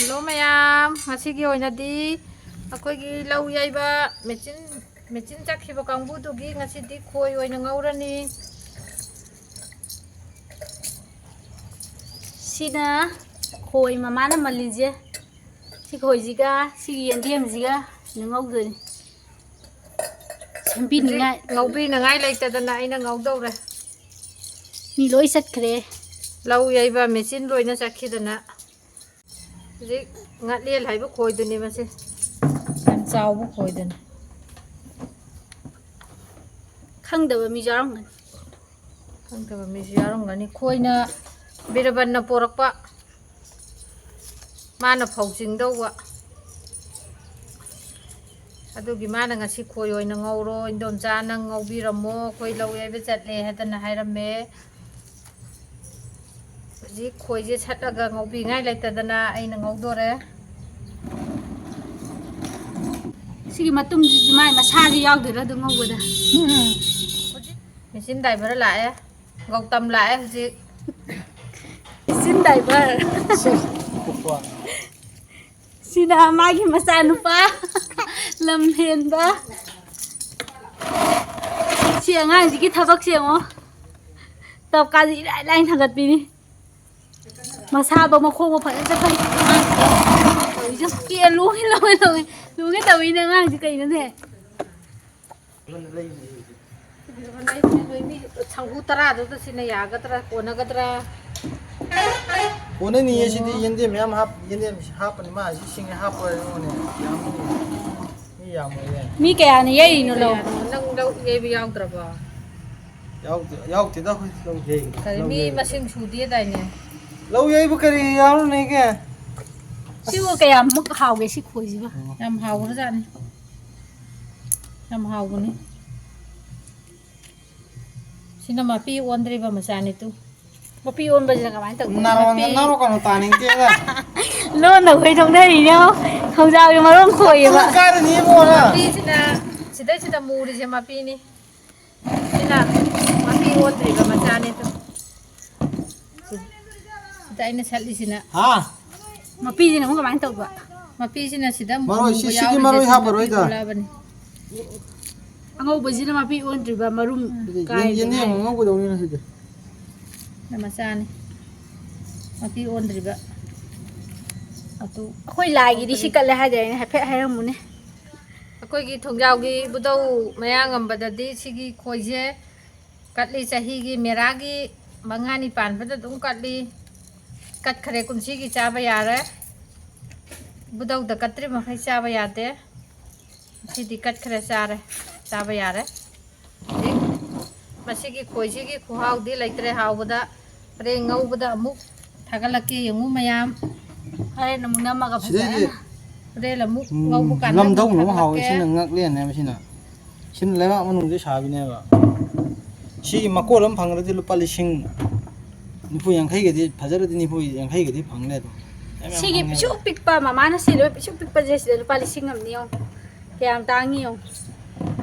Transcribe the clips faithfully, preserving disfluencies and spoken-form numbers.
Hello ꯃꯌꯥꯝ, ꯉꯁꯤꯒꯤ ꯑꯣꯏꯅꯗꯤ ꯑꯩꯈꯣꯏꯒꯤ ꯂꯧ ꯌꯩꯕ ꯃꯦꯆꯤꯟ, ꯃꯦꯆꯤꯟ ꯆꯠꯈꯤꯕ ꯀꯥꯡꯕꯨꯗꯨꯒꯤ ꯉꯁꯤꯗꯤ ꯈꯣꯏ ꯑꯣꯏꯅ ꯉꯧꯔꯅꯤ꯫ ꯁꯤꯅ ꯈꯣꯏ ꯃꯃꯥꯅ ꯃꯜꯂꯤꯁꯦ꯫ ꯁꯤ ꯈꯣꯏꯁꯤꯒ ꯁꯤꯒꯤ ꯌꯦꯟꯗꯦꯝꯁꯤꯒ ꯉꯧꯗꯣꯏꯅꯤ꯫ ꯁꯦꯝꯕꯤꯅꯤꯡꯉꯥꯏ꯫ ꯍꯧꯖꯤꯛ ꯉꯧꯕꯤꯅꯉꯥꯏ ꯂꯩꯇꯗꯅ ꯑꯩꯅ ꯉꯧꯗꯧꯔꯦ꯫ ꯃꯤ ꯂꯣꯏ ꯆꯠꯈ꯭ꯔꯦ꯫ ꯂꯧ ꯌꯩꯕ ꯃꯦꯆꯤꯟ ꯂꯣꯏꯅ ꯆꯠꯈꯤꯗꯅ꯫ ꯍꯧꯖꯤꯛ ꯉꯥꯇꯦꯜ ꯍꯥꯏꯕ ꯈꯣꯏꯗꯨꯅꯦ ꯃꯁꯦ꯫ ꯌꯥꯝ ꯆꯥꯎꯕ ꯈꯣꯏꯗꯨꯅꯤ꯫ ꯈꯪꯗꯕ ꯃꯤꯁꯨ ꯌꯥꯎꯔꯝꯒꯅꯤ꯫ ꯈꯪꯗꯕ ꯃꯤꯁꯨ ꯌꯥꯎꯔꯝꯒꯅꯤ꯫ ꯈꯣꯏꯅ ꯕꯤꯔꯕꯟꯅ ꯄꯣꯔꯛꯄ꯫ ꯃꯥꯅ ꯐꯧ ꯆꯤꯡꯗꯧꯕ꯫ ꯑꯗꯨꯒꯤ ꯃꯥꯅ ꯉꯁꯤ ꯈꯣꯏ ꯑꯣꯏꯅ ꯉꯧꯔꯣ, ꯏꯟꯗꯣꯝꯆꯥ ꯅꯪ ꯉꯧꯕꯤꯔꯝꯃꯣ, ꯑꯩꯈꯣꯏ ꯂꯧ ꯌꯩꯕ ꯆꯠꯂꯦ ꯍꯥꯏꯗꯅ ꯍꯥꯏꯔꯝꯃꯦ꯫ ꯍꯧꯖꯤꯛ ꯈꯣꯏꯁꯦ ꯁꯠꯂꯒ ꯉꯧꯕꯤꯉꯥꯏ ꯂꯩꯇꯗꯅ ꯑꯩꯅ ꯉꯧꯗꯣꯔꯦ꯫ ꯁꯤꯒꯤ ꯃꯇꯨꯝꯁꯤꯁꯨ ꯃꯥꯏ ꯃꯁꯥꯁꯤ ꯌꯥꯎꯗꯣꯏꯔꯥ ꯑꯗꯨꯝ ꯉꯧꯕꯗ? ꯃꯦꯆꯤꯟ ꯗ꯭ꯔꯥꯏꯚꯔ ꯂꯥꯛꯑꯦ, ꯒꯧꯇꯝ ꯂꯥꯛꯑꯦ ꯍꯧꯖꯤꯛ꯫ Machine driver. ꯁꯤꯅ ꯃꯥꯒꯤ ꯃꯆꯥꯅꯨꯄꯥ ꯂꯝ ꯍꯦꯟꯕ꯫ ꯁꯤ ꯑꯉꯥꯡꯁꯤꯒꯤ ꯊꯕꯛꯁꯦ ꯌꯦꯡꯉꯣ꯫ ꯇꯞꯀꯥꯁꯦ ꯏꯔꯥꯏ ꯂꯥꯏꯅ ꯊꯥꯡꯒꯠꯄꯤꯅꯤ꯫ ꯃꯁꯥꯗꯣ ꯃꯈꯣꯡꯗꯣ ꯐꯖꯅ ꯆꯠꯄꯅꯤ꯫ ꯇꯧꯔꯤꯁꯦ ꯀꯦ ꯂꯣꯡꯉꯦ ꯂꯣꯡꯉꯦ ꯇꯧꯏ꯫ ꯂꯣꯡꯉꯦ ꯇꯧꯏꯅꯦ ꯑꯉꯥꯡꯁꯦ ꯀꯩꯅꯣꯅꯦ? ꯁꯪꯒꯨ ꯇꯔꯥꯗꯨꯗ ꯁꯤꯅ ꯌꯥꯒꯗ꯭ꯔꯥ, ꯀꯣꯟꯅꯒꯗ꯭ꯔꯥ? ꯀꯣꯟꯅꯅꯤꯌꯦ, ꯁꯤꯗꯤ ꯌꯦꯟꯗꯦꯝ ꯃꯌꯥꯝ ꯍꯥꯞ-, ꯌꯦꯟꯗꯦꯝ ꯍꯥꯞꯄꯅꯤ, ꯃꯥ ꯍꯧꯖꯤꯛ ꯁꯤꯡꯉꯦ ꯍꯥꯞꯄꯣꯏ ꯑꯩꯉꯣꯟꯗ꯫ ꯌꯥꯝ ꯃꯤ ꯌꯥꯝꯃꯣꯏꯌꯦ꯫ ꯃꯤ ꯀꯌꯥꯅ ꯌꯩꯔꯤꯅꯣ ꯂꯧ? ꯀꯌꯥꯅꯣ? ꯅꯪ ꯂꯧ ꯌꯩꯕ ꯌꯥꯎꯗ꯭ꯔꯕꯣ? ꯌꯥꯎꯗꯦ, ꯌꯥꯎꯗꯦꯗ ꯑꯩꯈꯣꯏ ꯂꯧ ꯌꯩꯕ꯫ ꯀꯔꯤ ꯂꯧ ꯃꯤ ꯌꯩꯕ꯫ ꯃꯁꯤꯡ ꯁꯨꯗꯦꯗꯥꯏꯅꯦ? ꯂꯧ ꯌꯩꯕ ꯀꯔꯤ ꯌꯥꯎꯔꯨꯅꯤꯒꯦ? ꯁꯤꯕꯨ ꯀꯌꯥꯃꯨꯛ ꯍꯥꯎꯒꯦ ꯁꯤ ꯈꯣꯏꯁꯤꯕꯨ? ꯌꯥꯝ ꯍꯥꯎꯈ꯭ꯔꯖꯥꯠꯅꯤ꯫ ꯌꯥꯝ ꯍꯥꯎꯕꯅꯤ꯫ ꯁꯤꯅ ꯃꯄꯤ ꯑꯣꯟꯗ꯭ꯔꯤꯕ ꯃꯆꯥꯅꯤ ꯇꯨ꯫ ꯃꯄꯤ ꯑꯣꯟꯕꯁꯤꯅ ꯀꯃꯥꯏꯅ ꯇꯧꯗꯣꯏꯅꯣ? ꯅꯥꯔꯣ, ꯃꯄꯤ ꯅꯥꯔꯣ ꯀꯩꯅꯣ ꯇꯥꯅꯤꯡꯗꯦꯗ꯫ ꯂꯣꯟꯅ ꯑꯩꯈꯣꯏ ꯅꯣꯛꯅꯔꯤꯅꯦ ꯌꯦꯡꯉꯣ꯫ ꯈꯣꯡꯖꯥꯎꯒꯤ ꯃꯔꯣꯟ ꯈꯣꯏꯌꯦꯕ꯫ ꯀꯥꯔꯅꯤ ꯏꯕꯨꯡꯉꯣ ꯅꯪ꯫ ꯃꯄꯤꯁꯤꯅ ꯁꯤꯗꯩꯁꯤꯗ ꯃꯨꯔꯤꯁꯦ ꯃꯄꯤꯅꯤ꯫ ꯁꯤꯅ ꯃꯄꯤ ꯑꯣꯟꯗ꯭ꯔꯤꯕ ꯃꯆꯥꯅꯤ ꯇꯨ꯫ ꯁꯤꯗ ꯑꯩꯅ ꯁꯠꯂꯤꯁꯤꯅ꯫ ꯍꯥ? ꯃꯄꯤꯁꯤꯅ ꯑꯃꯨꯛ ꯀꯃꯥꯏꯅ ꯇꯧꯕ? ꯃꯄꯤꯁꯤꯅ ꯁꯤꯗ ꯑꯃꯨꯛ ꯃꯔꯣꯏ, ꯁꯤ, ꯑꯃꯨꯕ ꯁꯤꯒꯤ ꯌꯥꯎꯔꯤꯁꯦ ꯃꯔꯣꯏ ꯁꯤꯗ ꯍꯥꯞꯄꯔꯣꯏꯗ꯫ ꯃꯄꯤ ꯑꯣꯜꯂꯛꯑꯕꯅꯤ꯫ ꯑꯉꯧꯕꯁꯤꯅ ꯃꯄꯤ ꯑꯣꯟꯗ꯭ꯔꯤꯕ ꯃꯔꯨꯝ ꯌꯦꯟ-, ꯀꯥꯏꯕꯅꯦ꯫ ꯌꯦꯟꯗꯦꯝ ꯑꯉꯧꯕꯗꯧꯅꯤꯅ ꯁꯤꯗꯤ꯫ ꯁꯤꯅ ꯃꯆꯥꯅꯤ꯫ ꯃꯄꯤ ꯑꯣꯟꯗ꯭ꯔꯤꯕ꯫ ꯑꯗꯨ ꯑꯩꯈꯣꯏ ꯂꯥꯏꯒꯤꯗꯤ ꯁꯤ ꯀꯠꯂꯦ ꯍꯥꯏꯗꯥꯏꯅꯦ? ꯍꯥꯏꯐꯦꯠ ꯍꯥꯏꯔꯝꯃꯨꯅꯦ꯫ ꯑꯩꯈꯣꯏꯒꯤ ꯊꯣꯡꯖꯥꯎꯒꯤ ꯏꯕꯨꯙꯧ ꯃꯌꯥꯡꯉꯝꯕꯗꯗꯤ ꯁꯤꯒꯤ ꯈꯣꯏꯁꯦ ꯀꯠꯂꯤ, ꯆꯍꯤꯒꯤ ꯃꯦꯔꯥꯒꯤ ꯃꯉꯥꯅꯤ ꯄꯥꯟꯕꯗ ꯑꯗꯨꯝ ꯀꯠꯂꯤ꯫ ꯀꯠꯈ꯭ꯔꯦ, ꯀꯨꯝꯁꯤꯒꯤ ꯆꯥꯕ ꯌꯥꯔꯦ꯫ ꯏꯕꯨꯙꯧꯗ ꯀꯠꯇ꯭ꯔꯤ ꯃꯈꯩ ꯆꯥꯕ ꯌꯥꯗꯦ꯫ ꯉꯁꯤꯗꯤ ꯀꯠꯈ꯭ꯔꯦ, ꯆꯥꯔꯦ, ꯆꯥꯕ ꯌꯥꯔꯦ꯫ ꯍꯧꯖꯤꯛ ꯃꯁꯤꯒꯤ ꯈꯣꯏꯁꯤꯒꯤ ꯈꯨꯍꯥꯎꯗꯤ ꯂꯩꯇ꯭ꯔꯦ ꯍꯥꯎꯕꯗ꯫ ꯍꯣꯔꯦꯟ ꯉꯧꯕꯗ ꯑꯃꯨꯛ ꯊꯥꯒꯠꯂꯛꯀꯦ, ꯌꯦꯡꯉꯨ ꯃꯌꯥꯝ꯫ ꯍꯣꯔꯦꯟ ꯑꯃꯨꯛ ꯅꯝꯃꯒ ꯁꯤꯗꯩꯗꯤ, ꯐꯖꯅ꯫ ꯍꯣꯔꯦꯟ ꯑꯃꯨꯛ ꯎꯝ, ꯉꯧꯕ ꯀꯥꯟꯗ ꯑꯃꯨꯛ ꯂꯝꯗꯧꯅ ꯑꯃꯨꯛ ꯍꯥꯎꯋꯦ꯫ ꯊꯥꯒꯠꯂꯛꯀꯦ꯫ ꯁꯤꯅ ꯉꯛꯂꯦꯅꯦ, ꯃꯁꯤꯅ꯫ ꯁꯤꯅ ꯂꯩꯕꯥꯛ ꯃꯅꯨꯡꯗ ꯁꯥꯕꯤꯅꯦꯕ꯫ ꯁꯤꯒꯤ ꯃꯀꯣꯜ ꯑꯃ ꯐꯪꯈ꯭ꯔꯗꯤ ꯂꯨꯄꯥ ꯂꯤꯁꯤꯡ ꯅꯤꯐꯨ ꯌꯥꯡꯈꯩꯒꯗꯤ, ꯐꯖꯔꯗꯤ ꯅꯤꯐꯨ ꯌꯥꯡꯈꯩꯒꯗꯤ ꯐꯪꯅꯤ ꯑꯗꯨꯝ꯫ ꯌꯥꯝ ꯌꯥꯝ ꯁꯤꯒꯤ ꯐꯪꯉꯦꯕ꯫ ꯄꯤꯁꯨꯛ ꯄꯤꯛꯄ, ꯃꯃꯥꯅ ꯁꯤ ꯂꯣꯏ ꯄꯤꯁꯨꯛ ꯄꯤꯛꯄꯁꯦ ꯁꯤꯗ ꯂꯨꯄꯥ ꯂꯤꯁꯤꯡ ꯑꯃꯅꯤ ꯌꯦꯡꯉꯨ꯫ ꯀꯌꯥꯝ ꯇꯥꯡꯉꯤ ꯌꯦꯡꯉꯨ꯫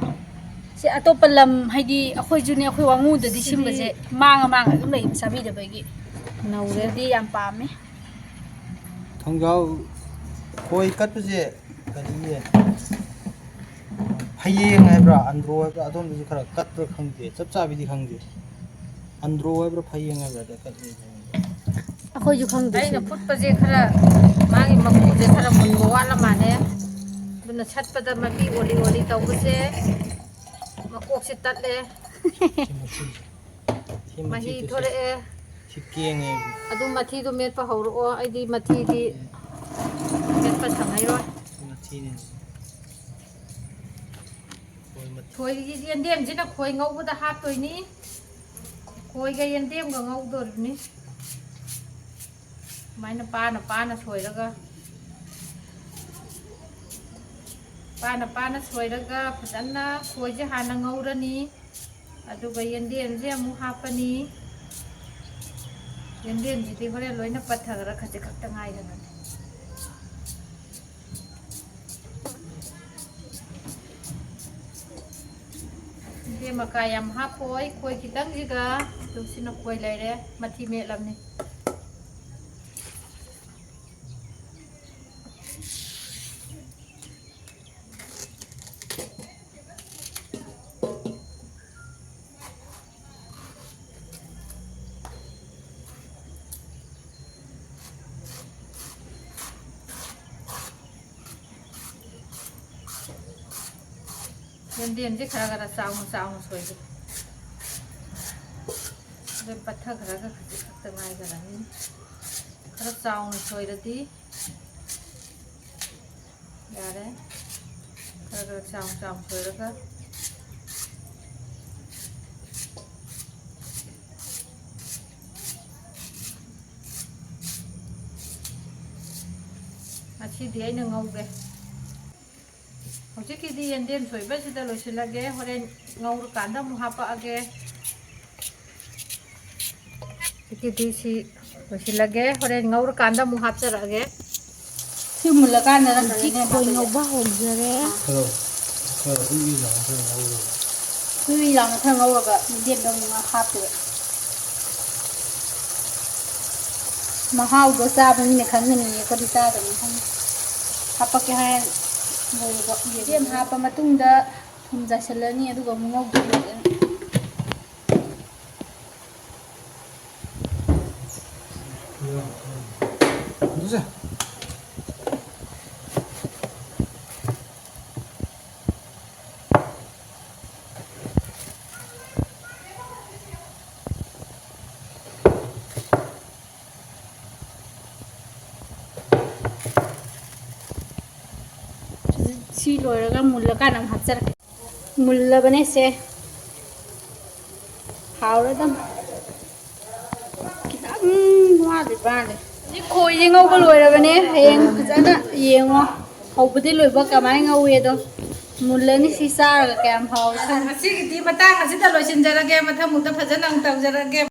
ꯁꯤ ꯑꯇꯣꯞꯄ ꯂꯝ, ꯍꯥꯏꯗꯤ ꯑꯩꯈꯣꯏꯁꯨꯅꯦ, ꯑꯩꯈꯣꯏ ꯋꯥꯉꯨꯗꯗꯤ ꯁꯤꯗꯤ ꯁꯤꯒꯨꯝꯕꯁꯦ ꯃꯥꯡꯉ ꯃꯥꯡꯉ ꯑꯗꯨꯝ ꯂꯩꯕ ꯆꯥꯕꯤꯗꯕꯒꯤ꯫ ꯅꯧꯔꯦ꯫ ꯁꯤꯗꯗꯤ ꯌꯥꯝ ꯄꯥꯝꯃꯦ꯫ ꯊꯣꯡꯖꯥꯎ ꯈꯣꯏ ꯀꯠꯄꯁꯦ ꯀꯔꯤꯌꯦ? ꯐꯌꯦꯡ ꯍꯥꯏꯕ꯭ꯔꯥ, ꯑꯟꯗ꯭ꯔꯣ ꯍꯥꯏꯕ꯭ꯔꯥ, ꯑꯗꯣꯝꯗꯁꯨ ꯈꯔ ꯀꯠꯄ꯭ꯔꯥ ꯈꯪꯗꯦ, ꯆꯞ ꯆꯥꯕꯤꯗꯤ ꯈꯪꯗꯦ꯫ ꯑꯟꯗ꯭ꯔꯣ ꯍꯥꯏꯕ꯭ꯔꯥ, ꯐꯌꯦꯡ ꯍꯥꯏꯕ꯭ꯔꯥ, ꯑꯗ ꯀꯠꯂꯤ꯫ ꯑꯩꯈꯣꯏꯁꯨ ꯈꯪꯗꯦ ꯑꯩꯅ ꯁꯤꯗꯤ꯫ ꯐꯨꯠꯄꯁꯦ ꯈꯔ ꯃꯥꯒꯤ ꯃꯀꯨꯁꯦ ꯈꯔ ꯃꯨꯟꯕ ꯋꯥꯠꯂ ꯃꯥꯜꯂꯦ꯫ ꯑꯗꯨꯅ ꯁꯠꯄꯗ ꯃꯄꯤ ꯑꯣꯂꯤ ꯑꯣꯂꯤ ꯇꯧꯕꯁꯦ ꯃꯀꯣꯛꯁꯦ ꯇꯠꯂꯦ꯫ ꯁꯤ ꯃꯆꯨꯁꯦ꯫ ꯁꯤ ꯃꯍꯤ ꯃꯆꯨꯁꯦ꯫ ꯊꯣꯔꯛꯑꯦ꯫ ꯁꯤ ꯀꯦꯡꯉꯦ꯫ ꯑꯗꯨ ꯃꯊꯤꯗꯣ ꯃꯦꯠꯄ ꯍꯧꯔꯛꯑꯣ꯫ ꯑꯩꯗꯤ ꯃꯊꯤꯗꯤ ꯃꯦꯠꯄ ꯁꯪꯉꯩꯔꯣꯏ꯫ ꯁꯤ ꯃꯊꯤꯅꯦ꯫ ꯈꯣꯏ ꯃꯊꯤ꯫ ꯈꯣꯏꯒꯤ ꯌꯦꯟꯗꯦꯝꯁꯤꯅ ꯈꯣꯏ ꯉꯧꯕꯗ ꯍꯥꯞꯇꯣꯏꯅꯤ꯫ ꯈꯣꯏꯒ ꯌꯦꯟꯗꯦꯝꯒ ꯉꯧꯗꯣꯔꯤꯕꯅꯤ꯫ ꯁꯨꯃꯥꯏꯅ ꯄꯥꯅ ꯄꯥꯅ ꯁꯣꯏꯔꯒ, ꯄꯥꯅ ꯄꯥꯅ ꯁꯣꯏꯔꯒ ꯐꯖꯅ ꯈꯣꯏꯁꯦ ꯍꯥꯟꯅ ꯉꯧꯔꯅꯤ꯫ ꯑꯗꯨꯒ ꯌꯦꯟꯗꯦꯝꯁꯦ ꯑꯃꯨꯛ ꯍꯥꯞꯄꯅꯤ꯫ ꯌꯦꯟꯗꯦꯝꯁꯤꯗꯤ ꯍꯣꯔꯦꯟ ꯂꯣꯏꯅ ꯄꯠꯊꯈ꯭ꯔ ꯈꯖꯤꯛ ꯈꯛꯇ ꯉꯥꯏꯔꯕꯅꯤ꯫ ꯌꯦꯟꯗꯦꯝ ꯃꯀꯥ ꯌꯥꯝ ꯍꯥꯞꯄꯣꯏ, ꯈꯣꯏ ꯈꯤꯇꯪꯁꯤꯒ꯫ ꯑꯗꯨꯝ ꯁꯤꯅ ꯈꯣꯏ ꯂꯩꯔꯦ, ꯃꯊꯤ ꯃꯦꯠꯂꯕꯅꯤ꯫ ꯌꯦꯟꯗꯦꯝꯁꯦ ꯈꯔ ꯈꯔ ꯆꯥꯎꯅ ꯆꯥꯎꯅ ꯁꯣꯏꯒꯦ꯫ ꯑꯗꯨꯝ ꯄꯠꯊꯈ꯭ꯔꯒ ꯈꯖꯤꯛ ꯈꯛꯇ ꯉꯥꯏꯈ꯭ꯔꯅꯤ꯫ ꯈꯔ ꯆꯥꯎꯅ ꯁꯣꯏꯔꯗꯤ ꯌꯥꯔꯦ꯫ ꯈꯔ ꯈꯔ ꯆꯥꯎ ꯆꯥꯎ ꯁꯣꯏꯔꯒ꯫ ꯉꯁꯤꯗꯤ ꯑꯩꯅ ꯉꯧꯒꯦ꯫ ꯍꯧꯖꯤꯛꯀꯤꯗꯤ ꯌꯦꯟꯗꯦꯝ ꯁꯣꯏꯕꯁꯤꯗ ꯂꯣꯏꯁꯤꯜꯂꯒꯦ꯫ ꯍꯣꯔꯦꯟ ꯉꯧꯔꯀꯥꯟꯗ ꯑꯃꯨꯛ ꯍꯥꯄꯛꯑꯒꯦ꯫ ꯍꯧꯖꯤꯛꯀꯤꯗꯤ ꯁꯤ ꯂꯣꯏꯁꯤꯜꯂꯒꯦ꯫ ꯍꯣꯔꯦꯟ ꯉꯧꯔꯀꯥꯟꯗ ꯑꯃꯨꯛ ꯍꯥꯞꯆꯔꯛꯑꯒꯦ꯫ ꯁꯤ ꯃꯨꯜꯂꯀꯥꯟꯗ ꯍꯧꯖꯤꯛ ꯅꯠꯇ꯭ꯔꯒꯅꯦ ꯈꯣꯏ ꯍꯥꯞꯄꯤꯁꯦ꯫ ꯉꯧꯕ ꯍꯧꯖꯔꯦ꯫ ꯈꯔ, ꯈꯔ ꯎꯏ ꯎꯏ ꯂꯥꯎꯅ ꯈꯔ ꯉꯧꯔꯒ꯫ ꯎꯏ ꯎꯏ ꯂꯥꯎꯅ ꯈꯔ ꯉꯧꯔꯒ ꯌꯦꯟꯗꯦꯝꯗꯣ ꯑꯃꯨꯛ ꯍꯥꯞꯇꯣꯏꯕ꯫ ꯃꯍꯥꯎꯗꯣ ꯆꯥꯕ ꯃꯤꯅ ꯈꯪꯒꯅꯤꯌꯦ, ꯑꯩꯈꯣꯏꯗꯤ ꯆꯥꯗꯕꯅꯤ ꯈꯪꯗꯦ꯫ ꯍꯥꯄꯛꯀꯦ ꯍꯣꯔꯦꯟ ꯂꯣꯏꯔꯒ꯫ ꯌꯦꯟꯗꯦꯝ ꯍꯥꯞꯄ ꯃꯇꯨꯡꯗ ꯊꯨꯝ ꯆꯥꯏꯁꯤꯜꯂꯅꯤ, ꯑꯗꯨꯒ ꯑꯃꯨꯛ ꯉꯧꯗꯣꯏꯅꯦ ꯐꯖꯅ꯫ ꯁꯤ ꯂꯣꯏꯔꯒ ꯃꯨꯜꯂꯀꯥꯟꯗ ꯑꯃꯨꯛ ꯍꯥꯞꯆꯔꯛꯀꯦ꯫ ꯃꯨꯜꯂꯕꯅꯦ ꯁꯦ꯫ ꯍꯥꯎꯔꯗꯝ꯫ ꯈꯤꯇꯪ ꯋꯥꯠꯂꯤ ꯃꯥꯜꯂꯦ꯫ ꯍꯧꯖꯤꯛ ꯈꯣꯏꯁꯦ ꯉꯧꯕ ꯂꯣꯏꯔꯕꯅꯦ꯫ ꯍꯌꯦꯡ ꯐꯖꯅ ꯌꯦꯡꯉꯣ꯫ ꯍꯧꯕꯗꯤ ꯂꯣꯏꯕ ꯀꯃꯥꯏꯅ ꯉꯧꯋꯦꯗꯣ꯫ ꯃꯨꯜꯂꯅꯤ ꯁꯤ ꯆꯥꯔꯒ ꯀꯌꯥꯝ ꯍꯥꯎꯏ ꯈꯪꯉꯤ꯫ ꯉꯁꯤꯒꯤꯗꯤ ꯃꯇꯥꯡ ꯑꯁꯤꯗ ꯂꯣꯏꯁꯤꯟꯖꯔꯒꯦ꯫ ꯃꯊꯪ ꯃꯨꯛꯇ ꯐꯖꯅ ꯑꯃꯨꯛ ꯇꯧꯖꯔꯛꯀꯦ꯫